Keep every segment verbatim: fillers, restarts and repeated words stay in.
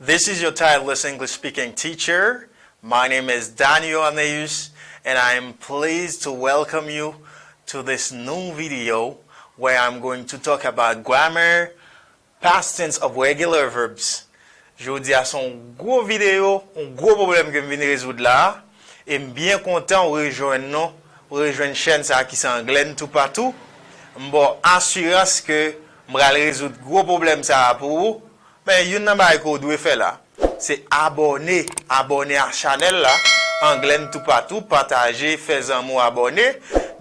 This is your tireless English speaking teacher. My name is Daniel Aneus, and I am pleased to welcome you to this new video where I'm going to talk about grammar, past tense of regular verbs. Jodi a se yon gwo videyo, yon gwo pwoblèm ke m vin rezoud la a. E m byen kontan ou rejwenn nou, ou rejwenn chèn sa a ki se Anglè N Toupatou. M ba w asirans ke m pral rezoud gwo pwoblèm sa a pou ou. Men youn nan bagay ke w dwe fè la, se abòne, abòne a chanèl la, Anglè N Toupatou, pataje, fè zanmi w abòne,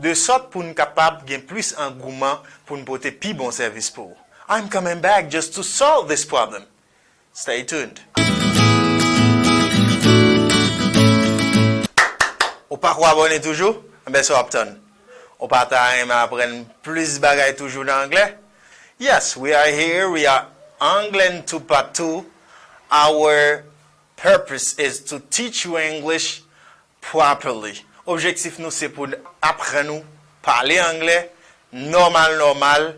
de sòt pou n kapab gen plis angouman pou n pote pi bon sèvis pou ou. I'm coming back just to solve this problem. Stay tuned. Ou pako abòne toujou? Enben, sa w ap tann? Ou pa ta renmen aprann plis bagay toujou nan anglè? Yes, we are here, we are Anglè N Toupatou. Our purpose is to teach you English properly. Objektif nou se pou n aprann ou pale anglè nòmal nòmal,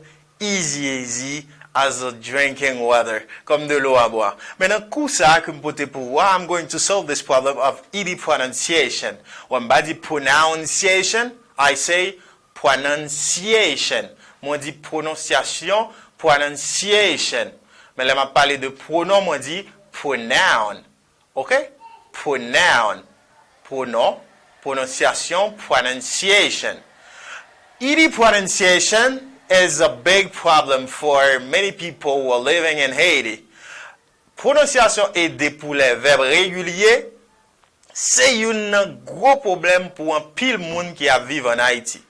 easy easy as a drinking water, kòm dlo an bwè. Men nan kou sa a ke m pote pou ou a, I'm going to solve this problem of E D pronunciation. Wè, m pa di pronunciation, I say pronunciation. Mwen di pwononsyasyon, pronunciation. Men lè m ap pale de pwonon, mwen di pronoun. Ok? Pronoun. Pwonon, pwononsyasyon, pronunciation. E D pronunciation is a big problem for many people who are living in Haiti. Pwononsyasyon E D pou lè vèb regilye, se youn nan gwo pwoblèm pou anpil moun ki ap viv ann Ayiti.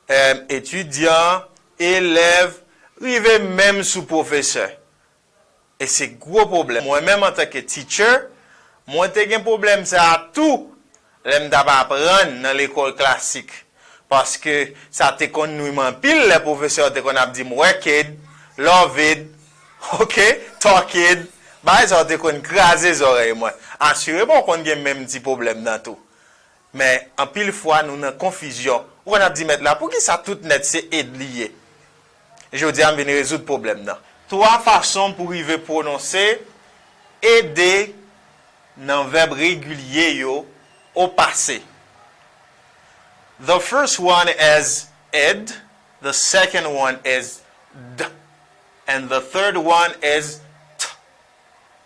Em, etidyan, elèv, rive menm sou pwofesè. E se gwo pwoblèm. Mwen menm antanke teacher, mwen te gen pwoblèm sa a tou lè m t ap aprann nan lekòl klasik. Paske sa te konn nwi m anpil lè pwofesè yo te konn ap di m work it, love it, ok, talk it. Bagay sa yo te konn kraze zòrèy mwen. Asireman w konn gen menm ti pwoblèm nan tou. Men, anpil fwa, nou nan konfizyon. Ou konn ap di, mèt la, poukisa tout nèt se ed li ye? Jodi a, m vin rezoud pwoblèm nan. Twa fason pou rive pwononse ede nan vèb regilye yo o pase. The first one is ed, the second one is d, and the third one is t.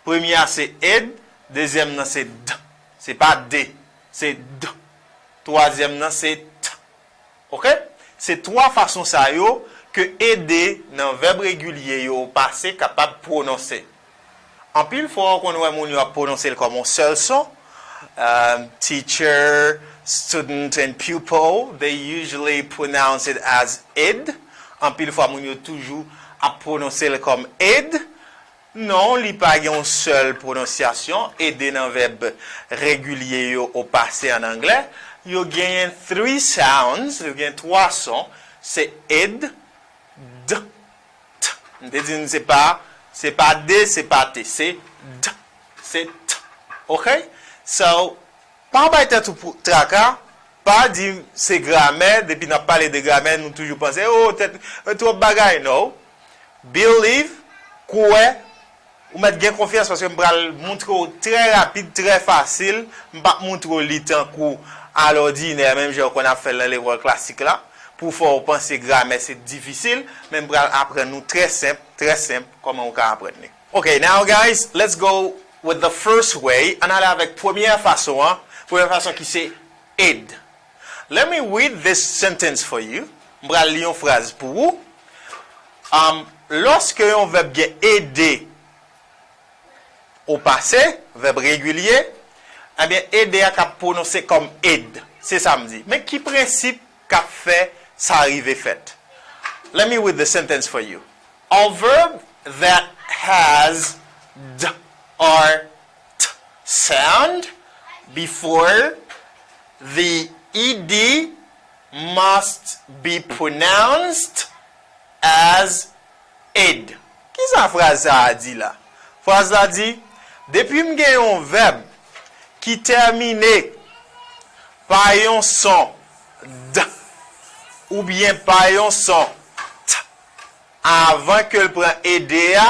Premye a se ed, dezyèm nan se d. Se pa de, se d. Twazyèm nan se t. Ok? Se twa fason sa yo ke ede nan vèb regilye yo pase kapab pwononse. Anpil fwa, ou konn wè moun yo ap pwononse l kòm yon sèl son. Um, teacher, student, and pupil, they usually pronounce it as ed. Anpil fwa, moun yo toujou ap pwononse l kòm ed. Non, li pa gen yon sèl pwononsyasyon. Ede nan vèb regilye yo o pase an anglè, yo genyen three sounds, yo gen twa son, se ed, d, t. M te di n se pa, se pa de, se pa te, se d, se t. Ok? So, pa bay tèt ou pou, traka, pa di se gramè, depi n ap pale de gramè, nou toujou panse, o, tèt, twòp bagay, no. Believe, kwè, ou mèt gen konfyans paske m pral montre w trè rapid, trè fasil. M p ap montre w li tankou alòdinè, menm jan w konn ap fè l nan lekòl klasik la, pou fè w panse gramè se difisil, men m pral aprann nou trè senp, trè senp, kòman w ka aprann li. Ok, now guys, let's go with the first way. Ann ale avèk premyè fason an. Premyè fason ki se ed. Let me read this sentence for you. M pral li yon fraz pou ou. Um, lòske yon vèb gen ed o pase, vèb regilye, ebyen, ed a k ap pwononse kòm ed. Se sa m di. Men ki prensip k ap fè sa rive fèt? Let me read the sentence for you. A verb that has d or t sound before the ed must be pronounced as ed. Kisa fraz sa a di la? Fraz la di, depi m gen yon vèb ki tèmine pa yon son d oubyen pa yon son t avan ke l pran ed a,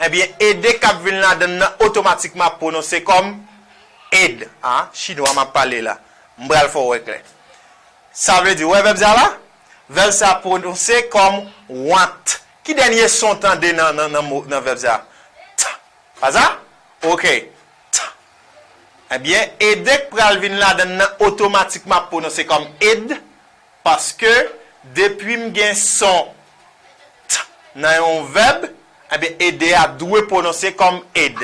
Ebyen, ede k ap vin ladan l nan otomatikman ap pwononse kòm ed. A, chinwa m ap pale la. M pral fè w wè klè. Sa vle di, ou wè vèb sa la? Vèb sa pwononse kòm want. Ki dènye son tande nan, nan, nan, mo- nan vèb sa? T. Pa sa? Oke. T. Ebyen, ede k pral vin ladan l nan otomatikman ap pwononse kòm ed, paske depi m gen son t nan yon vèb, ebyen, ede a dwe pwononse kòm ed.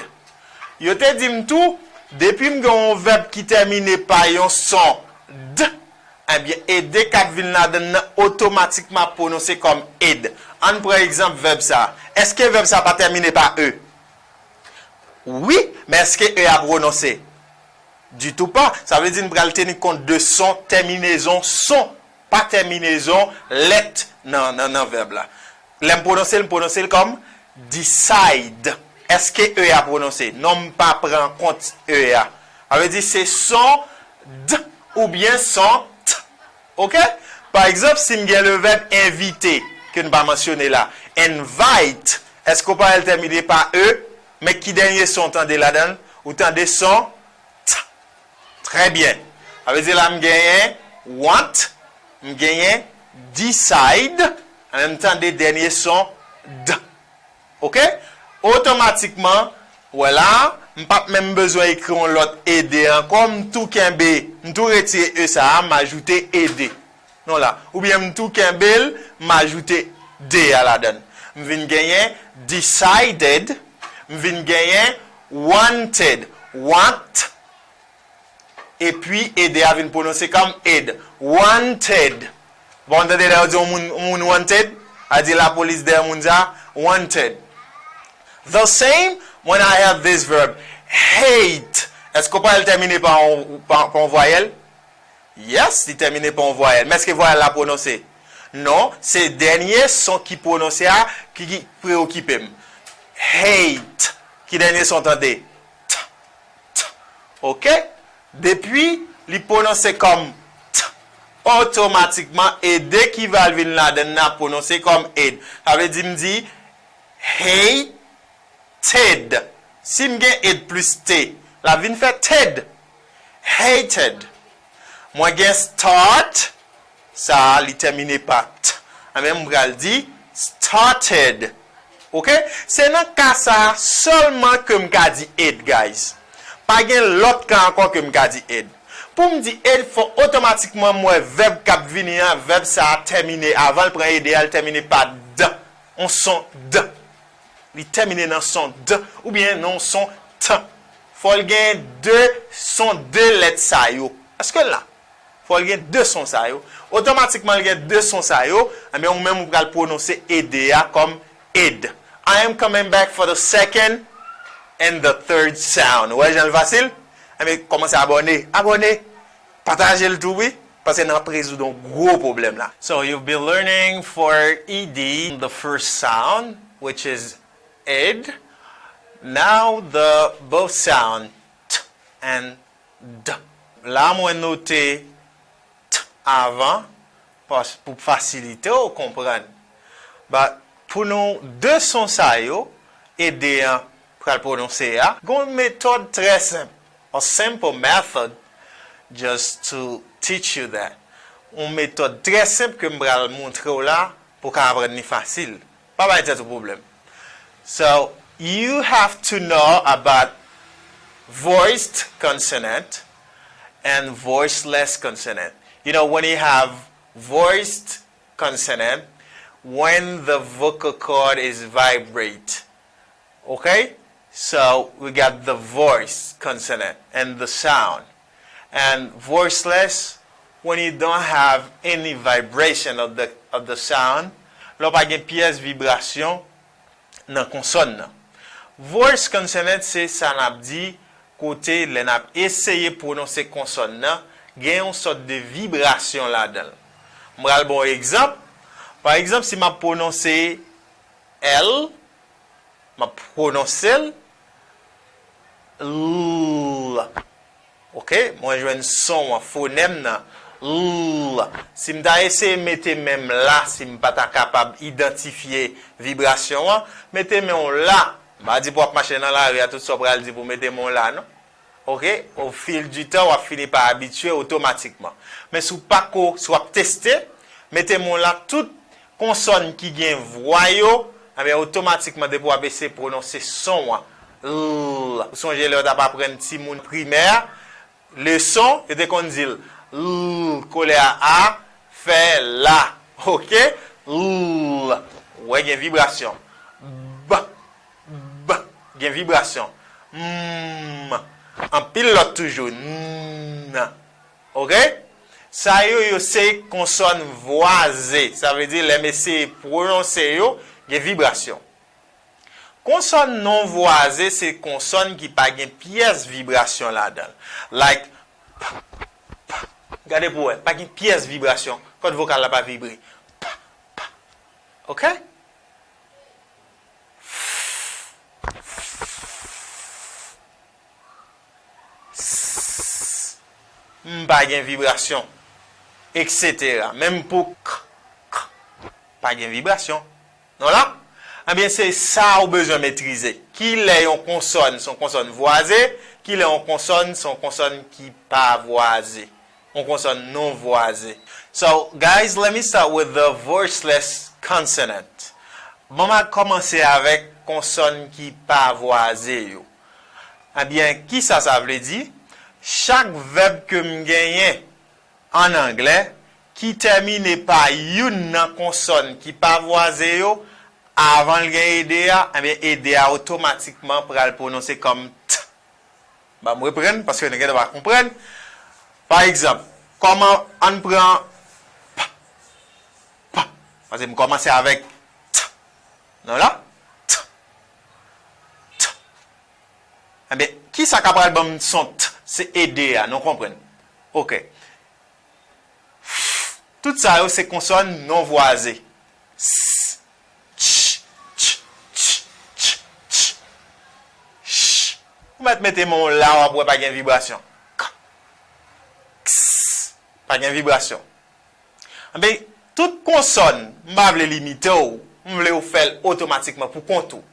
Yo te di m tou, depi m gen yon vèb ki tèmine pa yon son d, ebyen, ede k ap vin ladan l nan otomatikman ap pwononse kòm ed. Ann pran egzanp vèb sa. Èske vèb sa pa tèmine pa e? Wi, men èske e a pwononse? Ditou pa. Sa vle di n pral teni kont de son, tèminezon son, pa tèminezon lèt nan, nan, nan vèb la. Lè m pwononse l, m pwononse l kòm decide. Èske e a pwononse? Non, m pa pran kont e a. Sa vle di se son d oubyen son t. Oke? Pa egzanp, si m gen le vèb envite, ke n pa mansyone la, invite, èske w pa wè l tèmine pa e? Men ki dènye son w tande ladan l? Ou tande son t. Trè byen. Sa vle di la m genyen want, m genyen decide, ann m tande dènye son d. Oke? Otomatikman, wè la, m p ap menm bezwen ekri yon lòt ede ankò, m tou kenbe, m tou retire e sa a, m ajoute ede. Non la. Oubyen m tou kenbe l, m ajoute de a ladan l. M vin genyen decided, m vin genyen wanted, want, epi ede a vin pwononse kòm ed. Wanted. Bon, w tande lè yo di yon moun, yon moun wanted, a di lapolis dèyè moun sa, wanted. The same when I have this verb, hate. Èske w pa wè l tèmine pa yon, pa, pa yon vwayèl? Yes, li tèmine pa yon vwayèl. Men èske vwayèl la pwononse? Non, se dènye son ki pwononse a ki, ki preokipe m. Hate. Ki dènye son tande? T, t. Oke? Depi li pwononse kòm t, otomatikman ede ki va vin ladan l nan pwononse kòm ed. Sa vle di m di hated. Si m gen ed plis t, l ap vin fè ted. Hated. Mwen gen start, sa a, li tèmine pa t. Anben, m pral di started. Oke? Se nan ka sa a sèlman ke m ka di ed, guys. Pa gen lòt ka ankò ke m ka di ed. Pou m di ed, fò otomatikman m wè vèb k ap vini an, vèb sa a tèmine, avan l pran ede a, l tèmine pa d. On son d. Li tèmine nan son d oubyen nan on son t. Fò l gen de son de lèt sa yo. Èske l la? Fò l gen de son sa yo. Otomatikman l gen de son sa yo, anben ou menm ou pral pwononse ede a kòm ed. I am coming back for the second and the third sound. Ou wè jan l fasil? Anben kòmanse abòne. Abòne. Pataje l tou wi. Paske n ap rezoud yon gwo pwoblèm la. So you've been learning for ed the first sound, which is ed. Now the both sound t and d. La mwen note t avan pas- pou fasilite w konprann. But pou nou de son sa yo, ede an pral pwononse a, gon metòd trè senp. A simple method just to teach you that. Yon metòd trè senp ke m pral montre w la pou w ka aprann li fasil. Pa bay tèt ou pwoblèm. So, you have to know about voiced consonant and voiceless consonant. You know, when you have voiced consonant, when the vocal cord is vibrate, okay? So we got the voice consonant and the sound. And voiceless, when you don't have any vibration of the, of the sound, lè w pa gen pyès vibrasyon nan konsòn nan. Voice consonant se sa n ap di kote lè n ap eseye pwononse konsòn nan, gen yon sòt de vibrasyon ladan l. M pral ba w egzanp. Pa egzanp, si m ap pwononse L, m ap pwononse l, l. Oke, mwen jwenn son an, fonèm nan, l. Si m ta eseye mete men m la, si m pa ta kapab idantifye vibrasyon an, mete men w la, M pa di pou w ap mache nan lari a, tout sa w pral di pou mete men w la, non. Oke? Au fil du temps, w ap fini pa abitye otomatikman. Men si w pa ko, si w ap teste, mete men w la, tout konsòn ki gen vwa yo, ebyen, otomatikman, depi w ap eseye pwononse son an, l, ou sonje lè w t ap aprann timoun primè, leson, yo te konn di l, l, kolè a, a, fè, la. Oke? L. Ou wè gen vibrasyon. B, b, gen vibrasyon. M, anpil lòt toujou. N. Oke? Sa yo, yo se konsòn vwaze. Sa vle di, lè m eseye pwononse yo, gen vibrasyon. Konsòn non vwaze se konsòn ki pa gen pyès vibrasyon ladan l. Like, p, p. Gade pou w wè, pa gen pyès vibrasyon. Kòd vokal la pa vibre. P, p. Oke? S, m pa gen vibrasyon, etsetera. Menm pou k, k, pa gen vibrasyon. Non la? Ebyen, se sa ou bezwen metrize. Ki lè yon konsòn se yon konsòn vwaze, ki lè yon konsòn se yon konsòn ki pa vwaze, yon konsòn non vwaze. So, guys, let me start with the voiceless consonant. Bon, m a kòmanse avèk konsòn ki pa vwaze yo. Ebyen, kisa sa vle di? Chak vèb ke m genyen an anglè ki tèmine pa youn nan konsòn ki pa vwaze yo, avan l gen ed a, ebyen, ed a otomatikman pral pwononse kòm t. Ban m reprann, paske nou gentan pa konprann. Pa egzanp, kòman, ann pran p, p, paske m kòmanse avèk t. Non la? T. T. Ebyen, kisa k ap pral ban m son t? Se ed a, nou konprann. Oke. F. Tout sa yo se konsòn non vwaze. S, ch, ch, ch, ch, ch, ch. Ou mèt mete men w la, w ap wè pa gen vibrasyon. K, ks, pa gen vibrasyon. Ebyen, tout konsòn, m pa vle limite w, m vle w fè l otomatikman pou kont ou.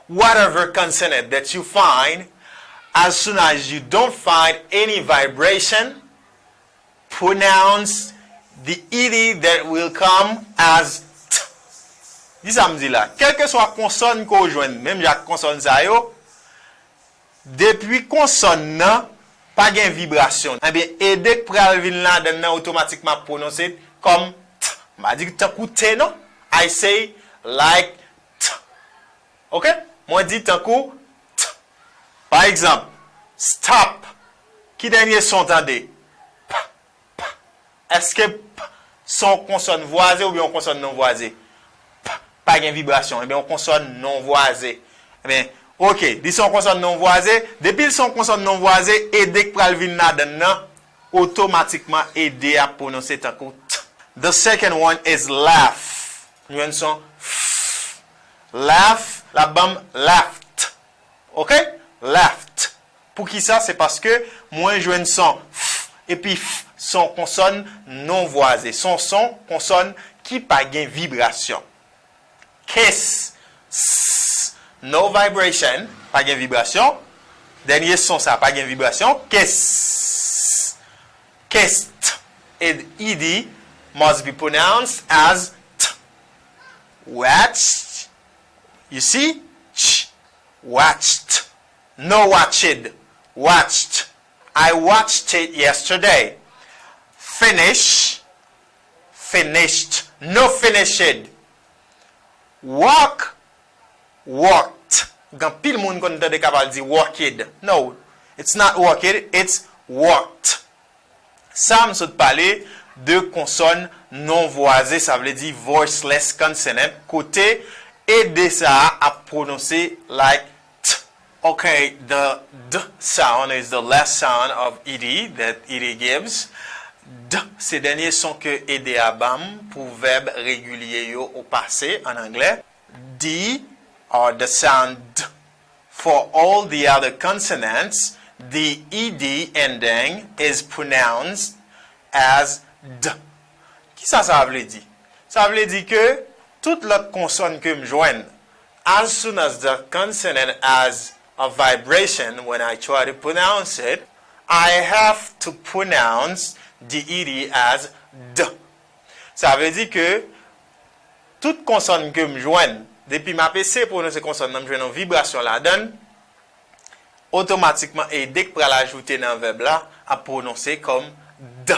Whatever consonant that you find, as soon as you don't find any vibration, pronounce the ed that will come as t. Di sa m di la. Kèlkeswa konsòn ke w jwenn, menm jan ak konsòn sa yo, depi konsòn nan pa gen vibrasyon, ebyen, ed k pral vin ladan l nan otomatikman ap pwononse kòm t. M pa di tankou t non. I say like t. Oke? Mwen di tankou t. Pa egzanp, stop. Ki dènye son w tande? P, p. Èske p se yon konsòn vwaze oubyen yon konsòn non vwaze? P, pa gen vibrasyon. Ebyen, yon konsòn non vwaze. Ebyen, oke, li se yon konsòn non vwaze. Depi l se yon konsòn non vwaze, ed k pral vin ladan l nan, otomatikman ed a ap pwononse tankou t. The second one is laugh. Nou jwenn son f. Laugh, l ap ban m laughed. Oke? Laughed. Poukisa? Se paske mwen jwenn son f, epi f se yon konsòn non vwaze. Se yon son konsòn ki pa gen vibrasyon. Kiss. S, no vibration, pa gen vibrasyon. Dènye son sa, pa gen vibrasyon. Kiss. Kissed. Ed, ed must be pronounced as t. Watched. You see? Ch. Watched. No watched. Watched. I watched it yesterday. Finish. Finished. No finished. Walk. Walked. Gen anpil moun konn tande k ap al di walked. No, it's not walked, it's walked. Sa m sot pale de konsòn non vwaze, sa vle di voiceless consonant, kote ed sa a ap pwononse like t. Okay, the d sound is the last sound of ed that ed gives. D se dènye son ke ed a ban m pou vèb regilye yo o pase an anglè. D, or the sound d. For all the other consonants, the ed ending is pronounced as d. Kisa sa vle di? Sa vle di ke tout lòt konsòn ke m jwenn As soon as the consonant has a vibration, when I try to pronounce it, I have to pronounce the ed as d. Sa vle di ke tout konsòn ke m jwenn, depi m ap eseye pwononse konsòn nan, m jwenn yon vibrasyon ladan l, otomatikman ed k pral ajoute nan vèb la ap pwononse kòm d.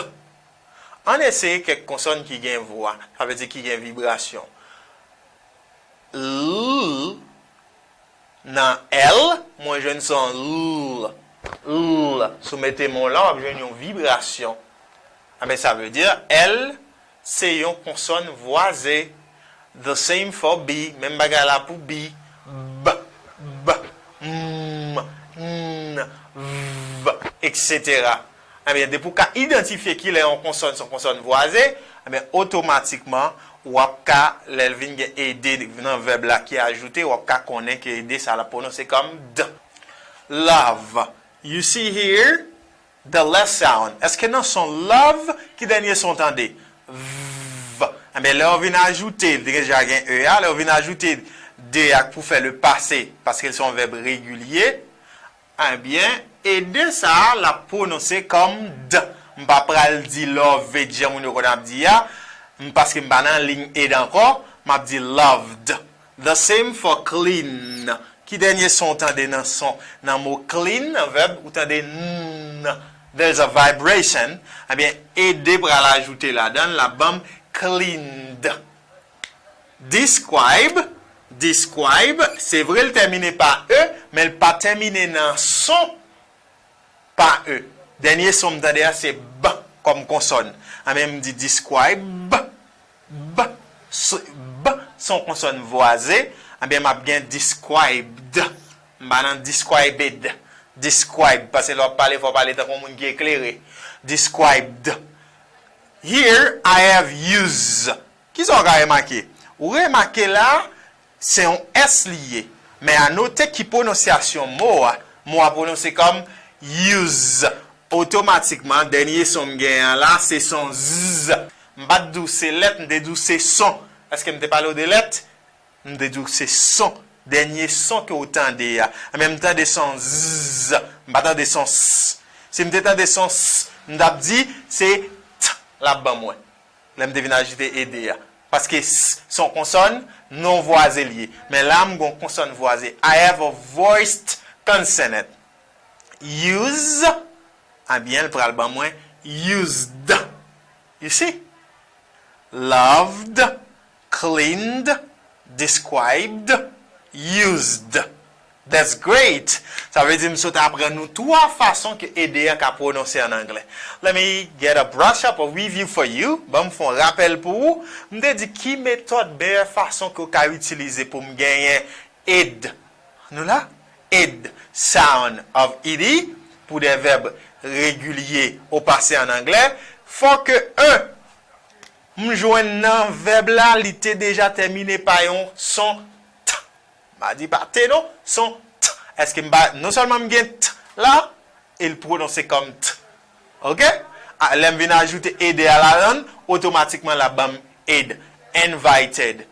Ann eseye kèk konsòn ki gen vwa, sa vle di ki gen vibrasyon. L, nan L, mwen jwenn son l, l. Si w mete men w la, w ap jwenn yon vibrasyon. Enben, sa vle di L se yon konsòn vwaze. The same for B, menm bagay la pou B. B, b, m, n, v, etsetera. Ebyen, depi w ka idantifye kilè yon konsòn se yon konsòn vwaze, ebyen, otomatikman, w ap ka, lè l vin gen ed nan vèb la ki ajoute, w ap ka konnen ke ed sa l ap pwononse kòm d. Love. You see here? The last sound. Èske nan son love, ki dènye son w tande? V. Enben, lè w vin ajoute, deja gen e a, lè w vin ajoute d a pou fè le pase, paske l se yon vèb regilye, ebyen, ed sa a, l ap pwononse kòm d. M pa pral di love, jan moun yo konn ap di a, m, paske m pa nan liy ed ankò, m ap di loved. The same for clean. Ki dènye son w tande nan son, nan mo clean, nan vèb, ou tande n. There's a vibration. Ebyen, ed pral ajoute ladan l, l ap ban m cleaned. Describe, describe, se vre l tèmine pa e, men l pa tèmine nan son pa e. Dènye son m tande a se b kòm konsòn. Anben, m di describe, b, s-, b se yon konsòn vwaze, anben, m ap gen described. M pa nan described. Describe, paske lè w ap pale, fò w pale tankou yon moun ki eklere. Described. Here I have use. Kisa w ka remake? Ou remake la, se yon s li ye. Men a note ki pwononsyasyon mo a, mo a pwononse kòm use. Otomatikman, dènye son m genyen an la, se son z. M pa t di w se lèt, m te di w se son. Èske m te pale w de lèt? M te di w se son. Dènye son ke w tande a. Anben, m tande son z. M pa tande son s. Si m te tande son s, m t ap di se t l ap ban mwen. Lè m te vin ajoute ed a. Paske s se yon konsòn non vwaze l ye. Men la, m gen yon konsòn vwaze. I have a voiced consonant. Use, ebyen, l pral ban mwen used. You see? Loved, cleaned, described, used. That's great! Sa vle di m sot aprann nou twa fason ke ed a ka pwononse an anglè. Let me get a brush up a review for you. Ban m fè yon rapèl pou ou. M te di ki metòd, meyè fason ke w ka itilize pou m genyen ed. Nou la? Ed, sound of ed, pou de vèb regilye o pase an anglè. Fò ke e m jwenn nan vèb la, li te deja tèmine pa yon son t. M pa di pa te non, son t. Èske m pa, non sèlman m gen t la, e l pwononse kòm t. Oke? A, lè m vin ajoute ed a ladan l, otomatikman l ap ban m ed, invited.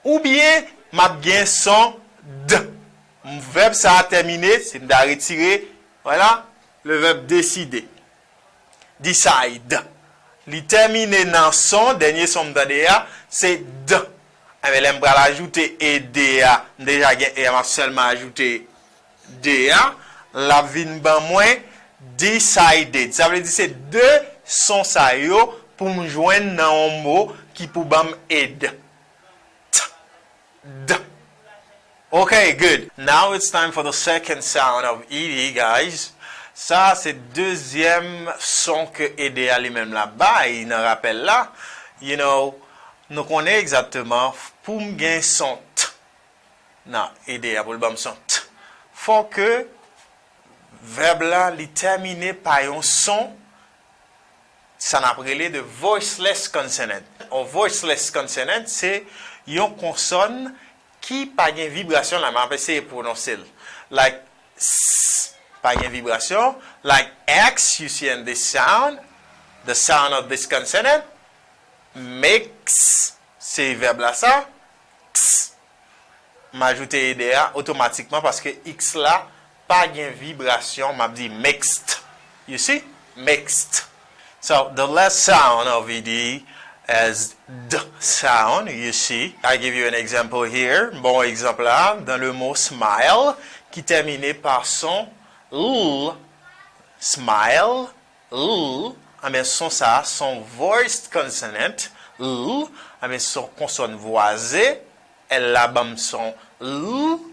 Oubyen, m ap gen son d. M, vèb sa a tèmine, si m ta retire, vwala, le verbe décider. Decide. Li tèmine nan son, dènye son m tande a, se d. Enben, lè m pral ajoute ed a, m deja gen e a, m ap sèlman ajoute d a, l ap vin ban mwen decided. Sa vle di se de son sa yo pou m jwenn nan yon mo ki pou ban m ed. T, d. Okay, good. Now it's time for the second sound of ed, guys. Sa se dezyèm son ke ed a li menm l ap bay nan rapèl la. You know, nou konnen egzakteman pou m gen son t nan ed a pou l ban m son t, fò ke vèb la li tèmine pa yon son, sa n ap rele de voiceless consonant. Yon voiceless consonant se yon konsòn ki pa gen vibrasyon la, m ap eseye pwononse l. Like s, pa gen vibrasyon. Like x, you see in this sound, the sound of this consonant, makes, se vèb la sa, x. M ajoute ed a otomatikman paske X la pa gen vibrasyon, m ap di mixed. You see? Mixed. So, the last sound of ed is d sound, you see. I give you an example here. Bon egzanp la, dans le mot smile, ki tèmine pa son l, smile, l, anben son sa, son voiced consonant, l, anben son konsòn vwaze, L la ban m son l,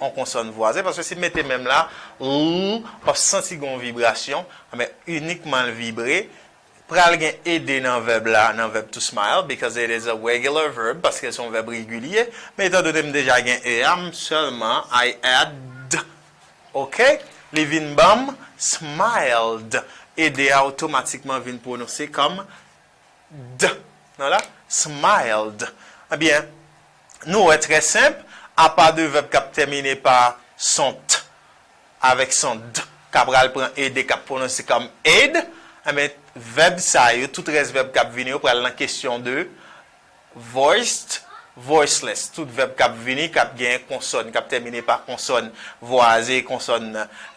yon konsòn vwaze, paske si m mete men m la, l, w ap santi gen yon vibrasyon, men inikman l vibre, pral gen ed nan vèb la, nan vèb to smile, because it is a regular verb, paske se yon vèb regilye, men etan done m deja gen e a, m sèlman, I add, ok? Li vin ban m smiled. Ed a otomatikman vin pwononse kòm d nan la, smiled. Ebyen, nou wè trè senp, apa de vèb k ap tèmine pa son t avèk son d, k ap pral pran ed, k ap pwononse kòm ed, ebyen, vèb sa yo, tout rès vèb k ap vini yo pral nan kesyon de voiced, voiceless. Tout vèb k ap vini, k ap gen konsòn, k ap tèmine pa konsòn vwaze, konsòn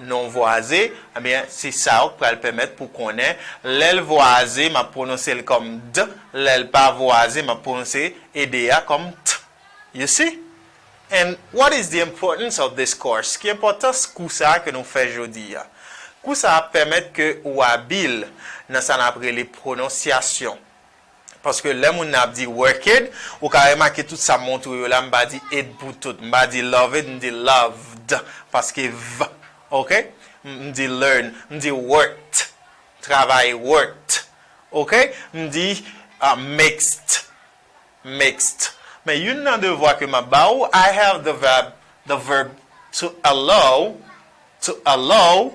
non vwaze, ebyen, se sa yo k pral pèmèt pou konnen lè l vwaze, m ap pwononse l kòm d, lè l pa vwaze, m ap pwononse ed a kòm t. You see? And what is the importance of this course? Ki enpòtans kou sa a ke nou fè jodi a? Kou sa a ap pèmèt ke ou abil nan sa n ap rele pwononsyasyon. Paske lè moun nan ap di worked, ou ka remake tout sa m montre w yo la, m pa di ed pou tout. M pa di loved, m di loved. Paske v, ok? M di learn, m di worked. Travay, worked. Ok? M di uh, mixed. Mixed. Men youn nan devwa ke m ap ba ou, I have the verb, the verb to allow, to allow,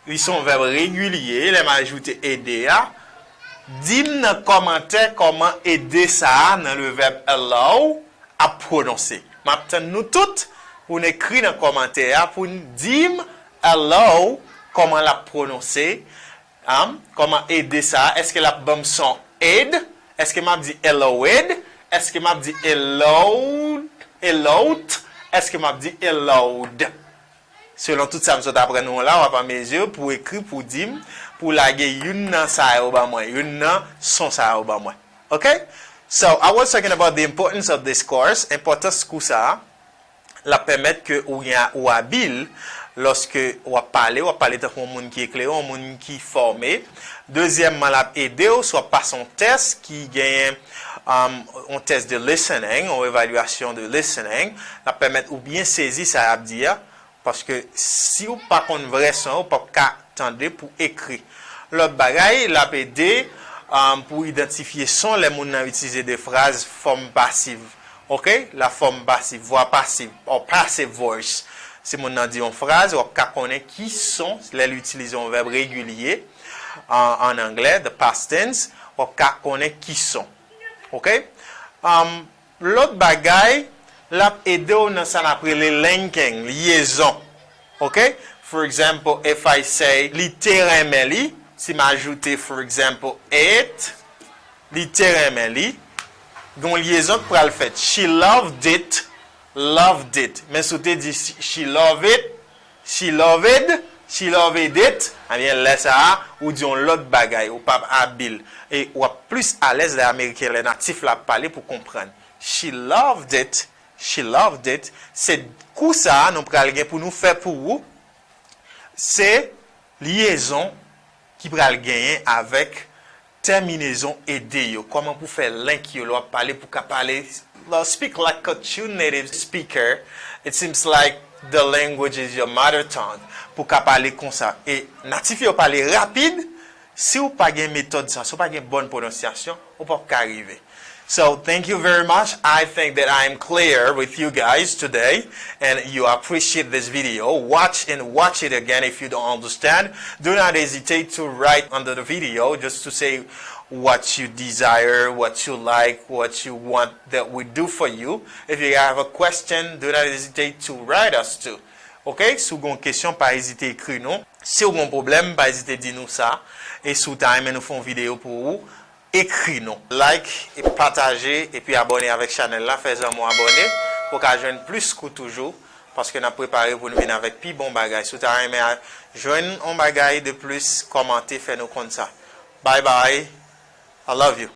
li se yon vèb regilye, lè m ajoute ed a, di m nan kòmantè kòman ed sa a nan le vèb allow ap pwononse. M ap tann nou tout pou n ekri nan kòmantè a pou n di m allow kòman l ap pwononse, Am, kòman ed sa a? Èske l ap ban m son ed? Èske m ap di ed? Èske m ap di ed? Ed? Èske m ap di ed? Selon tout sa m sot aprann ou la, w ap anmezi pou ekri, pou di m, pou lage youn nan sa yo ban mwen, youn nan son sa yo ban mwen. Ok? So, I was talking about the importance of this course, enpòtans kou sa a. L ap pèmèt ke ou gen, ou abil lòske w ap pale, w ap pale tankou yon moun ki eklere, yon moun ki fòme. Dezyèmman, l ap ede w si w ap pase yon tès ki genyen, um, yon tès de listening, yon evalyasyon de listening. L ap pèmèt ou byen sezi sa y ap di a, paske si w pa konn vrè son yo, w p ap ka tande pou ekri. Lòt bagay, l ap ede, um, pou idantifye son lè moun nan itilize de fraz fòm pasiv. Ok? La fòm pasiv, vwa pasiv, or passive voice. Si moun nan di yon fraz, w ap ka konnen ki son, lè l itilize yon vèb regilye, an, an anglè, the past tense, w ap ka konnen ki son. Ok? Um, Lòt bagay, l ap ede w nan sa n ap rele linking, lyezon. Ok? For example, if I say, li te renmen li, si m ajoute, for example, it, li te renmen li, gen yon lyezon k pral fèt. She loved it, loved it. Men si w te di, she loved it, She loved, she loved it. Ebyen, lè sa a, ou di yon lòt bagay, ou p ap abil. E w ap plis alèz lè Ameriken, lè natif la ap pale pou konprann. She loved it, she loved it. Se kou sa a nou pral gen pou nou fè pou ou. Se lyezon ki pral genyen avèk tèminezon ed yo. Kòman pou fè link yo lè w ap pale pou ka pale, uh, speak like a true native speaker. It seems like the language is your mother tongue. Pou ka pale konsa. E natif yo pale rapid, si w pa gen metòd sa, si w pa gen bòn pwononsyasyon, ou p ap ka rive. So, thank you very much. I think that I am clear with you guys today, and you appreciate this video. Watch and watch it again if you don't understand. Do not hesitate to write under the video just to say what you desire, what you like, what you want that we do for you. If you have a question, do not hesitate to write us too. Ok? Si w gen yon kesyon, pa ezite ekri nou. Si w gen yon pwoblèm, pa ezite di nou sa. E si w ta renmen nou fè yon videyo pou ou, ekri nou. Like, e pataje, epi abòne avèk chanèl la, fè zanmi w abòne, pou w ka jwenn plis kou toujou. paske n ap prepare pou n vin avèk pi bon bagay. Si w ta renmen a- jwenn yon bagay de plis, kòmante, fè nou konn sa. Bye bye. I love you.